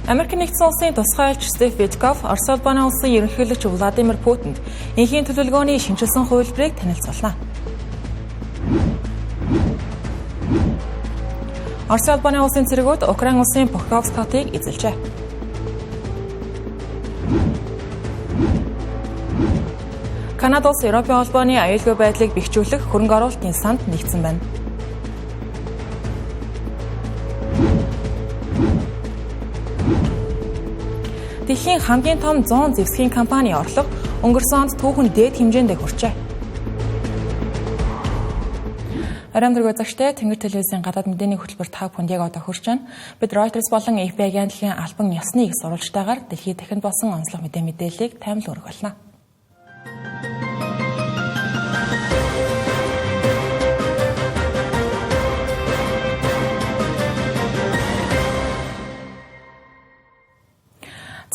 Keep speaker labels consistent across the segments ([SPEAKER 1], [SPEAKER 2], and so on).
[SPEAKER 1] Америк нэгдсэн улсын тусгай элч Стив Виткофф Орос улбаны улсын ерөнхийлөгч Владимир Путинд энхийн төлөвлөгөөний шинэчилсэн хувилбарыг танилцуулна. Орос улбаны улсын цэргүүд Украин улсын Покровск хотыг эзэлжээ. Канада улс Европын холбооны аюулгүй байдлыг бэхжүүлэх хөрөнгө оруулалтын санд нэгдсэн байна. Дэлхийн хамгийн том 100 зэвсгийн компани орлого өнгөрсөн онд түүхэн дээд хэмжээнд хүрчээ. Оройн төргөө зочтой Тэнгэр телевизийн гадаад мэдээний хөтөлбөр та бүхэнд яг одоо хүрч байна. Бид Reuters болон AFP агентлагийн албан ёсны их сурвалжтайгаар дэлхийд дахинд болсон онцлог мэдээллийг таймл өргөх болно.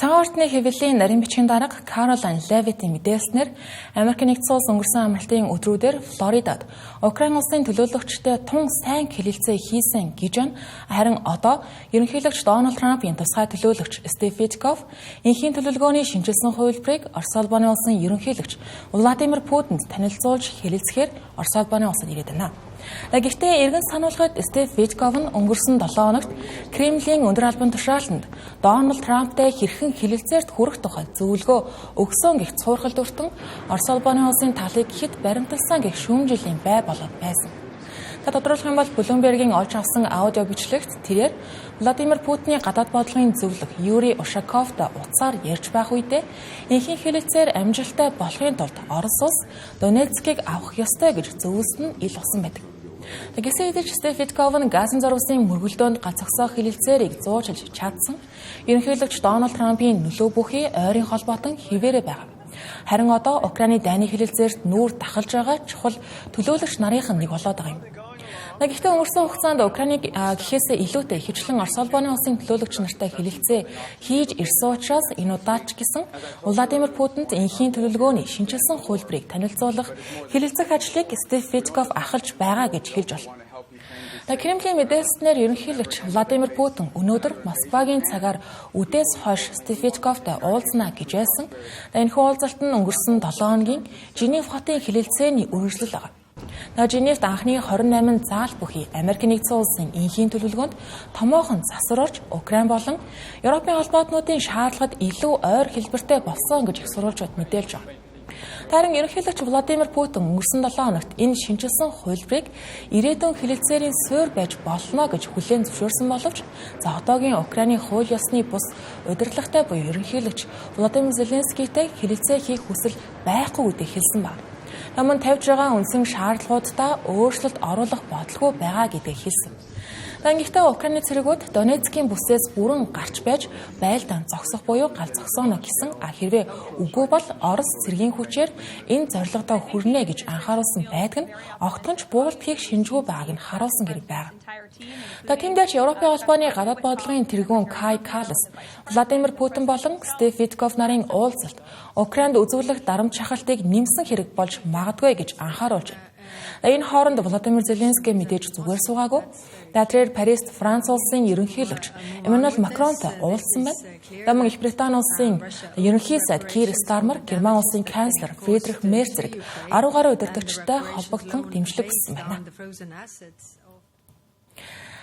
[SPEAKER 1] Цагаан ордны хэвлэлийн нарийн бичгийн дарга Каролайн Левитийн мэдээлснээр Америк нэгдсэн улс өнгөрсөн амралтын өдрүүдээр Флоридад Украин улсын төлөөлөгчтэй тун сайн хэлэлцээ хийсэн гэж байна. Харин одоо ерөнхийлөгч Дональд Трампын тусгай төлөөлөгч Стив Виткофф энхийн төлөвлөгөөний шинэчилсэн хувилбарыг Орос улбаны улсын ерөнхийлөгч Владимир Путинд танилцуулж хэлэлцэхээр Орос улбаны улсад ирээд байна. Гэхдээ эргэн сануулгад Стив Виткофф нь өнгөрсөн 7 хоногт Кремлийн өндөр албан тушаалтанд Дональд Трамптай хэрхэн хэлэлцээрт хүрэх тухай зөвлөгөө өгсөн гэх цуурхалд өртөн Орос улбаны улсын талыг хэд баримталсан гэх шүүмжлийн бай болоод байсан. Та тодруулах юм бол Bloomberg-ийн олж авсан аудио бичлэгт тэрээр Владимир Путиний гадаад бодлогын зөвлөх Юрий Ушаковтой утсаар ярьж байх үедээ энхийн хэлэлцээр амжилттай болохын тулд Орос улс Донецкийг авах ёстой гэж зөвлөсөн нь ил болсон байдаг. Гэсэн хэдий ч Стив Виткофф нь газын зурвасын мөргөлдөөнд гацгсоо хэлэлцээрийг зуучилж чадсан. Ерөнхийлөгч Дональд Трампын нөлөө бүхий ойрын холбоотон хിവэрэ байгаа. Харин одоо Украины дайны хэлэлцээрт нүүр дахалж байгаа чухал төлөөлөгч нарын нэг болоод байгаа юм. Гэхдээ өнгөрсөн хугацаанд Украиныг гэхээсээ илүүтэй ихэвчлэн Орос улбаны улсын төлөөлөгч нартай хэлэлцээ хийж ирсэн учраас энэ удаад ч гэсэн Владимир Путинд энхийн төлөвлөгөөний шинэчилсэн хувилбарыг танилцуулах хэлэлцэх ажлыг Стив Виткофф ахалж байгаа гэж хэлж болно. Кремлийн мэдээлснээр ерөнхийлөгч Владимир Путин өнөөдөр Москвагийн цагаар үдээс хойш Стив Виткоффтай уулзна гэж байсан. Энэхүү уулзалт нь өнгөрсөн 7 хоногийн Женев хотын хэлэлцээний үргэлжлэл байгаа. Женевт анхны 28 заал бүхий Америк нэгдсэн улсын энхийн төлөвлөгөөнд томоохон засвар орж Украин болон Европын холбоотнуудын шаардлагад илүү ойр хэлбэртэй болсон гэж их сурвалжууд мэдээлж байна. Харин ерөнхийлөгч Владимир Путин өнгөрсөн 7 хоногт энэ шинэчилсэн хувилбарыг ирээдүйн хэлэлцээрийн суурь байж болно гэж хүлээн зөвшөөрсөн боловч за одоогийн Украины хууль ёсны бус удирдлагатай буюу ерөнхийлөгч Владимир Зеленскийтэй хэлэлцээ хийх хүсэл байхгүй гэдгийг хэлсэн байна. Мөн тавьж байгаа үндсэн шаардлагуудаа өөрчлөлт оруулах бодлого байгаа гэдгийг хэлсэн. Гэхдээ Украины цэргүүд Донецкийн бүсээс бүрэн гарч байж байлдаан зогсох буюу гал зогсооно гэсэн. Хэрвээ үгүй бол Орос цэргийн хүчээр энэ зорилгодоо хүрнэ гэж анхааруулсан байдаг нь огтхонч буулт хийх шинжгүй байгааг нь харуулсан хэрэг байна. Тэндээс Европын холбооны гадаад бодлогын тэргүүн Кай Каллас, Владимир Путин болон Стив Виткофф нарын уулзалт Украинд үзүүлэх дарамт шахалтыг нэмсэн хэрэг болж магадгүй гэж анхааруулж байна. Энэ хооронд Владимир Зеленский мэдээж зүгээр суугаагүй. Тэрээр Парист Франц улсын ерөнхийлөгч Эммануэль Макронтой уулзсан байна. Мөн Их Британи улсын ерөнхий сайд Кир Стармер, Герман улсын канцлер Фридрих Мерц зэрэг 10 гаруй удирдагчтай холбогдсон дэмжлэг хүссэн байна.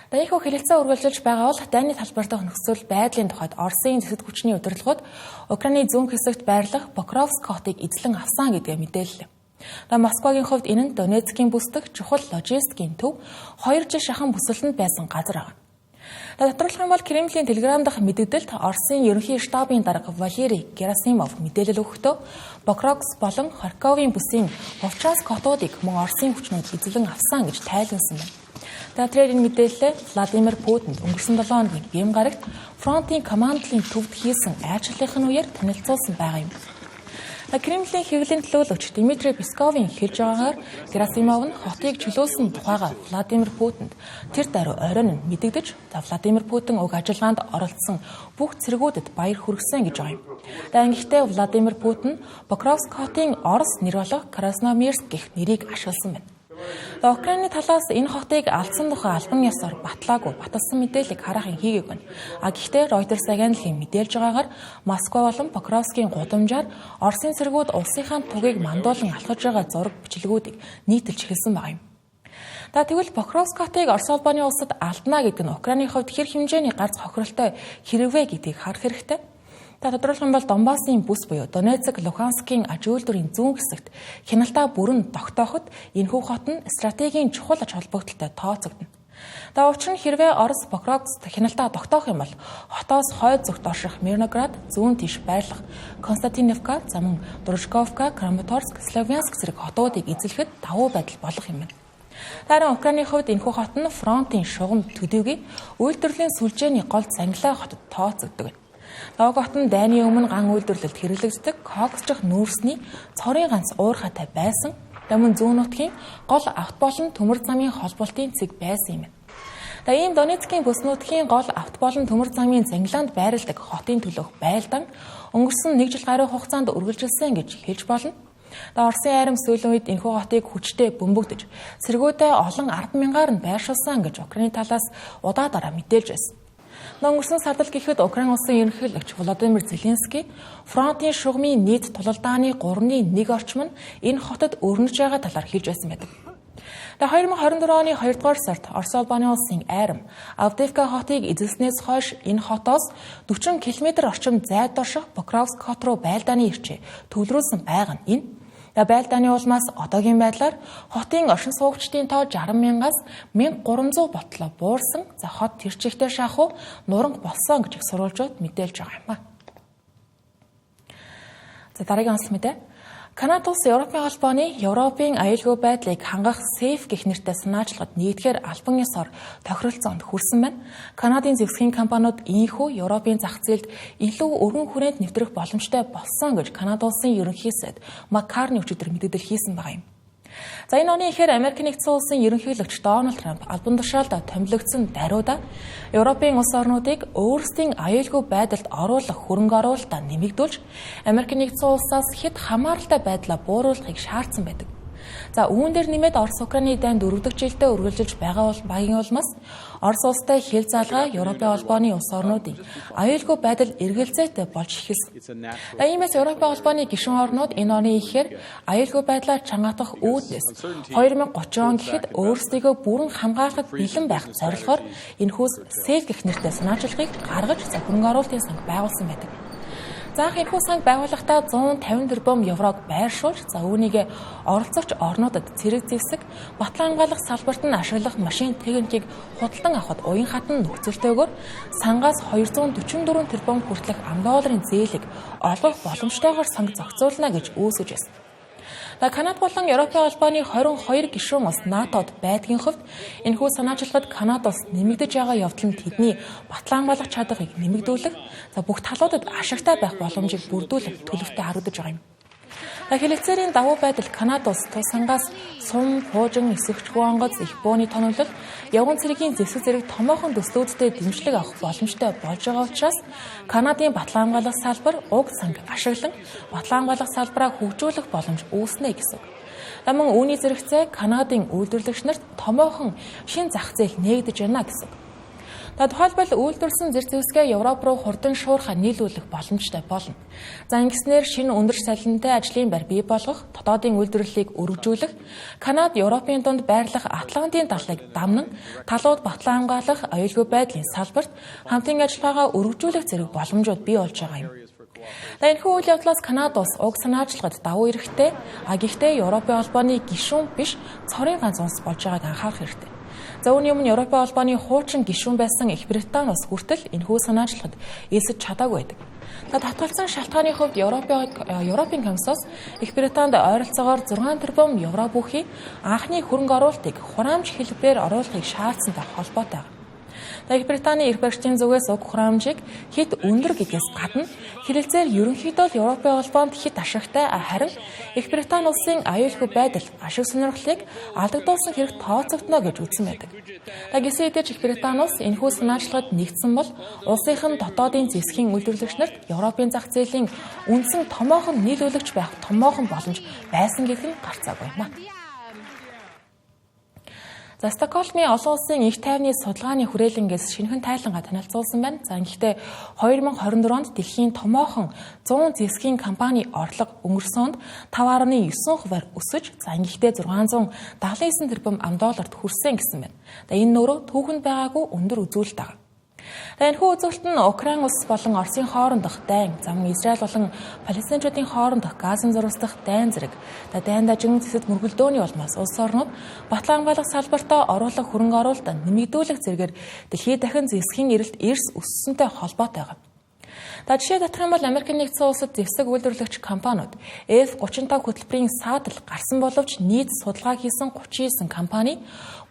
[SPEAKER 1] Ийнхүү хэлэлцээ үргэлжилж байгаа бол дайны талбар дахь нөхцөл байдлын тухайд Оросын зэсэд хүчний удирдлагууд Украины зүүн хэсэгт байрлах Покровск хотыг эзлэн авсан гэдгээ мэдээллээ. Москвагийн хувьд энэ нь Донецкийн бүс дэх чухал логистикийн төв 2 жил шахан бүсэлтэнд байсан газар байна. Тодруулах юм бол Кремлийн Телеграм дахь мэдэгдэлд Оросын ерөнхий штабын дарга Валерий Герасимов мэдээлэл өгөхдөө Покровск болон Харьковын бүсийн Вовчанск хотуудыг мөн Оросын хүчнүүд эзлэн авсан гэж тайлбарласан байна. Тэрээр энэ мэдээлэлээ Владимир Путинд өнгөрсөн 7 хоногийн бэм гарагт фронтын командлын төвд хийсэн айлчлалын үеэр танилцуулсан байгаа юм. Кремлийн хэвлэлийн төлөөлөгч Дмитрий Песковын хэлж байгаагаар Герасимов нь хотыг чөлөөлсөн тухайга Владимир Путинд тэр даруй оройн нь мэдэгдэж, Владимир Путин уг ажиллагаанд оролцсон бүх цэргүүдэд баяр хүргэсэн гэж байгаа юм. Гэхдээ Владимир Путин Покровск хотын Орос нэр болох Красномирск гэх нэрийг ашигласан байна. Украины талаас энэ хотыг алдсан тухай албан ёсоор батлаагүй, баталсан мэдээллийг хараахан хийгээгүй байна. А гэхдээ Reuters агентлагийн мэдээлж байгаагаар Москва болон Покровскийн гудамжаар Оросын цэргүүд улсынхаа тугийг мандуулан алхаж байгаа зураг бичлэгүүдийг нийтэлж эхэлсэн байгаа юм. За тэгвэл Покровск хотыг Орос улбаны улсад алдна гэдэг нь Украины хувьд хэр хэмжээний гарц хохиролтой хэрвээ гэдгийг харах хэрэгтэй. Та тодорхойлох юм бол Донбассын бүс буюу Донецк, Луганскийн аж үйлдвэрийн зүүн хэсэгт хяналтаа бүрэн тогтооход энэхүү хот нь стратегийн чухал ач холбогдолтой тооцогдоно. За учир нь хэрвээ Орос Покровск хяналтаа тогтоох юм бол хотоос хойд зүгт орших Мирноград, зүүн тийш байрлах Константиновка, за мөн Дружковка, Краматорск, Славянск зэрэг хотуудыг эзлэхэд давуу байдал болох юм байна. Харин Украины хувьд энэхүү хот нь фронтын шугам төдийгүй үйлдвэрлэлийн сүлжээний гол зангилаа хотод тооцогддог. Логот нь дайны өмнө ган үйлдвэрлэлд хэрэглэгддэг коксчих нүүрсний цорын ганц уурхайтай байсан. Дамын зүүн нутгийн гол авт болон төмөр замын холболтын цэг байсан юм. За ийм Донецкийн бүс нутгийн гол авт болон төмөр замын зангилаанд байрладаг хотын төлөөх байлдаан өнгөрсөн 1 жил гаруй хугацаанд үргэлжилсэн гэж хэлж болно. За Оросын айрам сүүлийн үед энэхүү хотыг хүчтэй бөмбөгдөж, цэргүүдээ олон 10,000-аар нь байршуулсан гэж Украины талаас удаа дараа мэдээлж байсан. Өнгөрсөн сард л гэхэд Украин улсын ерөнхийлөгч Володимир Зеленский фронтын шугамын нийт тулалдааны 3-ны 1 орчим нь энэ хотод өрнөж байгаа талаар хэлж байсан байдаг. 2024 оны 2 дугаар сард Орос улбаны улсын айрам Авдеевка хотыг эзэлснээс хойш энэ хотоос 40 км орчим зайд орших Покровск хот руу байлдааны ирчээ төвлөрүүлсэн байгаа нь энэ. Байлдааны улмаас одоогийн байдлаар хотын оршин суугчдын тоо 60,000-аас 1,300 болтлоо буурсан. За хот тэр чигтээ шахуу нуранг болсон гэж их сурвалжууд мэдээлж байгаа юм а. За дараагийн онцлог мэдээ. Канада улс Европын холбооны Европын аюулгүй байдлыг хангах SAFE гэх нэртэй санаачлагад нэгдэхээр албан ёсоор тохиролцоонд хүрсэн байна. Канадын зэвсгийн компаниуд ийнхүү Европын зах зээлд илүү өргөн хүрээнд нэвтрэх боломжтой болсон гэж Канада улсын ерөнхий сайд Маккарни өчигдөр мэдээлэл хийсэн байгаа юм. За энэ оны ихээр Америк нэгдсэн улсын ерөнхийлөгч Дональд Трамп албан тушаалд томилогдсон даруйда Европын улс орнуудыг өөрсдийн аюулгүй байдалд оруулах хөрөнгө оруулалтаа нэмэгдүүлж Америк нэгдсэн улсаас хэд хамааралтай байдлаа бууруулахыг шаардсан байдаг. За үүн дээр нэмээд Орос Украины дайн 4 дахь жилдээ үргэлжилж байгаа бол багийн улмаас Орос улстай хил залгаа Европын холбооны улс орнуудын аюулгүй байдал эргэлзээтэй болж эхэлсэн. За иймээс Европын холбооны гишүүн орнууд энэ оны ихээр аюулгүй байдлаа чангатах үүднээс 2030 он гэхэд өөрсдийгөө бүрэн хамгаалахад бэлэн байх зорилгоор энэхүү SAFE гэх нэртэй санаачлагыг гаргаж за хөрөнгө оруулалтын санг байгуулсан байдаг. За анх энэхүү санг байгуулахдаа 150 тэрбум еврог байршуулж за үүнийг оролцогч орнуудад цэрэг зэвсэг, батлан хамгаалах салбарт нь ашиглах машин техникийг худалдан авахд уян хатан нөхцөлтэйгээр сангаас 244 тэрбум хүртэлх ам долларын зээлийг олгох боломжтойгоор санг зохицуулна гэж үүсгэж байсан. Канада болон Европын холбооны 22 гишүүн улс НАТО-д байдгийн хувьд энэхүү санаачлагад Канада улс нэмэгдэж байгаа явдал нь тэдний батлан хамгаалах чадварыг нэмэгдүүлэх, за бүх талуудад ашигтай байх боломжийг бүрдүүлэх төлөвтэй харагдаж байгаа юм. Хэлэлцээрийн давуу байдал Канада улс тус сангаас сум, пуужин, эсвэгчгүй онгоц, их бууны тонолол, явган цэргийн зэвсэг зэрэг томоохон төслүүдтэй дэмжлэг авах боломжтой болж байгаа учраас Канадын батлан хамгаалах салбар уг санг ашиглан батлан хамгаалах салбараа хөгжүүлэх боломж үүснэ гэсэн. Мөн үүний зэрэгцээ Канадын үйлдвэрлэгч нарт томоохон шин зах зээл нээгдэж байна гэсэн. Тухайлбал үйлдвэрлэсэн зэр зэвсгээ Европ руу хурдан шуурхаа нийлүүлэх боломжтой болно. За ингэснээр шинэ өндөр салинтай ажлын байр бий болгох, дотоодын үйлдвэрлэлийг өргөжүүлэх, Канада Европын дунд байрлах Атлантын далайг дамнан талууд батлан хамгаалах аюулгүй байдлын салбарт хамтын ажиллагаагаа өргөжүүлэх зэрэг боломжууд бий болж байгаа юм. За энэхүү үйл явдлаас Канада улс уг санаачлагад давуу эрэхтэй, а гэхдээ Европын холбооны гишүүн биш цорын ганц улс болж байгааг анхаарах хэрэгтэй. За үүний өмнө Европын холбооны хуучин гишүүн байсан Их Британи улс хүртэл энэхүү санаачлагад элсэж чадаагүй байдаг. За татгалзсан шалтгааны хувьд Европын комиссоос Их Британд ойролцоогоор 6 тэрбум евро бүхий анхны хөрөнгө оруулалтыг хураамж хэлбэрээр оруулахыг шаардсантай холбоотой. Их Британий эрх баригчдын зүгээс уг хураамжийг хэд өндөр гэдгээс гадна хэлэлцээр ерөнхийдөө л Европын холбоонд хэд ашигтай, харин Их Британи улсын аюулгүй байдал ашиг сонирхлыг алдагдуулсан хэрэг тооцогдоно гэж үзсэн байдаг. Гисэн хэдий ч Их Британи улс энэхүү санаачлагад нэгдсэн бол улсынх нь дотоодын зэвсгийн үйлдвэрлэгч нарт Европын зах зээлийн үндсэн томоохон нийлүүлэгч байх томоохон боломж байсан гэх нь гарцаагүй юм а. За Стокгольмын олон улсын их тайвны судалгааны хүрээлэнгээс шинэхэн тайлангаа танилцуулсан байна. За ингэхдээ 2024 онд дэлхийн томоохон 100 зэвсгийн компани орлого өнгөрсөн онд 5.9%-аар өсөж, за ингэхдээ 679 тэрбум ам долларт хүрсэн гэсэн байна. За энэ нөрөө түүхэнд байгаагүй өндөр үзүүлэлт байгаа. Энэхүү үзүүлэлт нь Украин улс болон Оросын хоорондох дайн, за мөн Израиль болон Палестинчуудын хоорондох Газын зурвас дахь дайн зэрэг дайн дажин зэсэд мөргөлдөөний улмаас улс орнууд батлан хамгаалах салбартаа оруулах хөрөнгө оруулалт нэмэгдүүлэх зэрэгээр дэлхийд дахин зэвсгийн эрэлт эрс өссөнтэй холбоотой байгаа. За жишээ татах юм бол Америк нэгдсэн улсад зэвсэг үйлдвэрлэгч компаниуд F-35 хөтөлбөрийн саадал гарсан боловч нийт судалгаа хийсэн 39 компани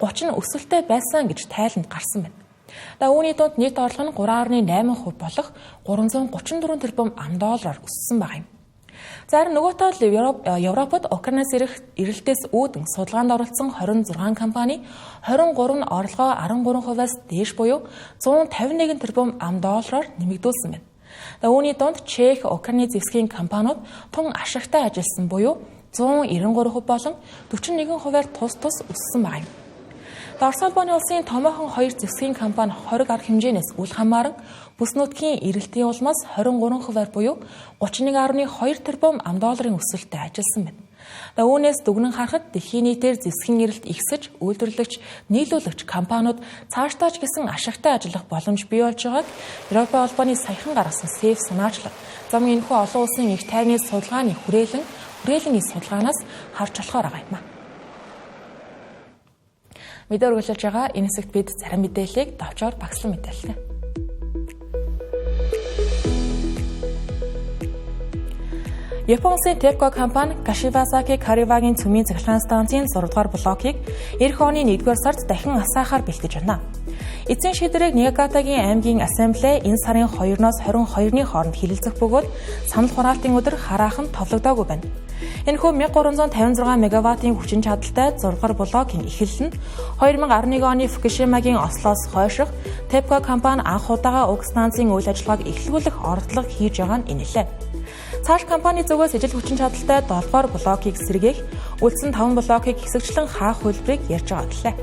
[SPEAKER 1] 30 нь өсөлттэй байсан гэж тайланд гарсан байна. За үүний дунд нийт орлого нь 3.8% болох 334 тэрбум ам доллараар өссөн байгаа юм. За харин нөгөө талд Европод Украинаас ирэх эрэлтээс үүдэн судалгаанд оролцсон 26 компани 23 нь орлогоо 13%-аас дээш буюу 151 тэрбум ам доллараар нэмэгдүүлсэн байна. За үүний дунд Чех, Украины зэвсгийн компаниуд тун ашигтай ажилласан буюу 193% болон 41%-аар тус тус өссөн байгаа юм. Орос улбаны улсын томоохон хоёр зэвсгийн компани хориг арга хэмжээнээс үл хамааран бүс нутгийн эрэлтийн улмаас 23%-аар буюу 31.2 тэрбум ам долларын өсөлттэй ажилласан байна. За үүнээс дүгнэн харахад дэлхийн нийтээр зэвсгийн эрэлт ихсэж, үйлдвэрлэгч, нийлүүлэгч компаниуд цаашдаа ч гэсэн ашигтай ажиллах боломж бий болж байгааг Европын холбооны саяхан гаргасан СЭФ санаачлал, за мөн энэхүү олон улсын их тайвны судалгааны хүрээлэнгийн судалгаанаас харж болохоор байгаа юм а. Мэдээ үргэлжлэж байгаа энэ хэсэгт бид зарим мэдээллийг давчоор багслан мэдээлнэ. Япон улсын TEPCO компани Кашивасаки Каривагийн цөмийн цахилгаан станцын 6 дугаар блокийг эх оны 1-р сард дахин асаахаар бэлтгэж байна. Эцсийн шийдвэрийг Ниигатагийн аймгийн ассамблей энэ сарын 2-оос 22-ны хооронд хэлэлцэх бөгөөд санал хураалтын өдөр хараахан товлогдоогүй байна. Энэхүү 1356 мегаваттын хүчин чадалтай 6 дугаар блокийн эхлэл нь 2011 оны Фукушимагийн ослоос хойших TEPCO компани анх удаага уг станцын үйл ажиллагааг эхлүүлэх оролдлого хийж байгаа нь энэлээ. Цааш компани зүгээс ижил хүчин чадалтай 7 дугаар блокийг сэргээх, үлдсэн 5 блокийг хэсэгчлэн хаах хувилбарыг ярьж байгаа гэлээ.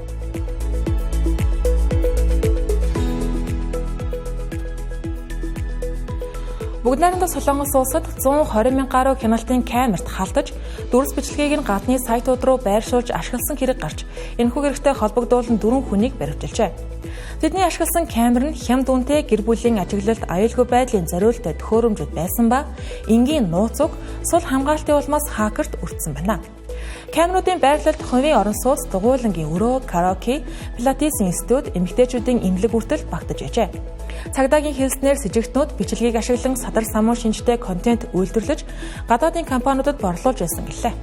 [SPEAKER 1] Бүгд найрамдах Солонгос улсад 120 мянга гаруй хяналтын камерт халдаж, дүрс бичлэгийг нь гадны сайтууд руу байршуулж ашигласан хэрэг гарч, энэхүү хэрэгтэй холбогдуулан 4 хүнийг баривчилжээ. Тэдний ашигласан камер нь хямд үнэтэй гэр бүлийн ажиглалт аюулгүй байдлын зориулттай төхөөрөмжүүд байсан ба энгийн нууц уг сул хамгаалтын улмаас хакерт өртсөн байна. Камеруудын байрлалд хувийн орон сууц, дугуйлангийн өрөө, караоке, пилатесийн студи, эмэгтэйчүүдийн эмнэлэг хүртэл багтаж байжээ. Цагдаагийн хэлснээр сэжигтнүүд бичлэгийг ашиглан садар самуун шинжтэй контент үйлдвэрлэж гадаадын компаниудад борлуулж байсан гэлээ.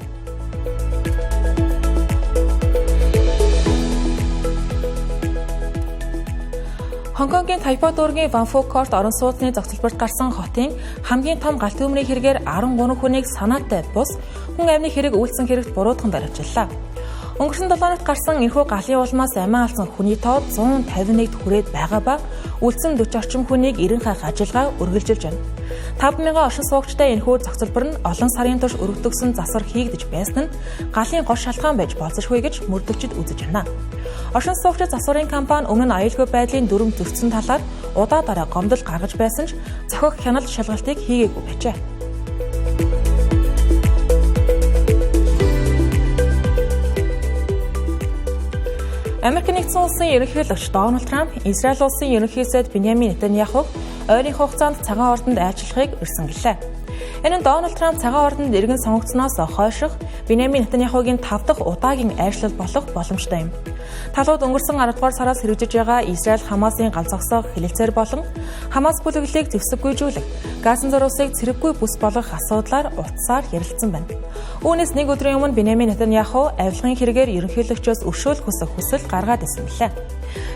[SPEAKER 1] Хонконгийн Тайпо дүүргийн Ванфу Корт орон сууцны зохицолборт гарсан хотын хамгийн том галт төмрийн хэрэгээр 13 хүнийг санаатай бус хүн амны хэрэг үйлдсэн хэрэгт буруутхан баривчлаа. Өнгөрсөн 7 хоногт гарсан энэхүү галын улмаас амиа алдсан хүний тоо 151-д хүрээд байгаа ба үлдсэн 40 орчим хүнийг эрен хайх ажиллагаа үргэлжилж байна. 5,000 оршин суугчтай энэхүү зохицолбор нь олон сарын турш өргөдөгсөн засвар хийгдэж байсан нь галын гол шалтгаан байж болзошгүй гэж мөрдөгчид үзэж байна. Оршин суугчид засварын компани өмнө нь аюулгүй байдлын дүрэм зөрчсөн талаар удаа дараа гомдол гаргаж байсан ч зохих хяналт шалгалтыг хийгээгүй байжээ. Америк нэгдсэн улсын ерөнхийлөгч Дональд Трамп Израиль улсын ерөнхий сайд Беньямин Нетаньяхуг ойрын хугацаанд цагаан ордонд айлчлахыг урьсан гэлээ. Энэ нь Дональд Трамп цагаан ордонд иргэн сонгогдсоноос хойших Беньямин Нетаньяхугийн 5 дахь удаагийн айлчлал болох боломжтой юм. Талууд өнгөрсөн 10 дугаар сараас хэрэгжиж байгаа Израиль Хамасын гал зогсоох хэлэлцээр болон Хамас бүлэглэлийг зэвсэггүйжүүлэх, Газан зурвасыг цэрэггүй бүс болгох асуудлаар утсаар ярилцсан байна. Үүнээс нэг өдрийн өмнө Беньямин Нетаньяху авилгын хэрэгээр ерөнхийлөгчөөс өршөөл хүсэх хүсэл гаргаад ирсэн мэлээ.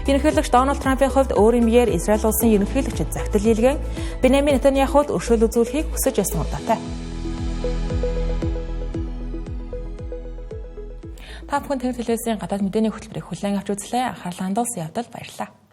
[SPEAKER 1] Ерөнхийлөгч Дональд Трампын хувьд өөрийн биеэр Израиль улсын ерөнхийлөгчид захидал илгээн Беньямин Нетаньяхуд өршөөл үзүүлэхийг хүсэж байсан удаатай. Та бүхэн Тэнгэр телевизийн гадаад мэдээний хөтөлбөрийг хүлээн авч үзлээ. Анхаарлаа хандуулсан явдал баярлалаа.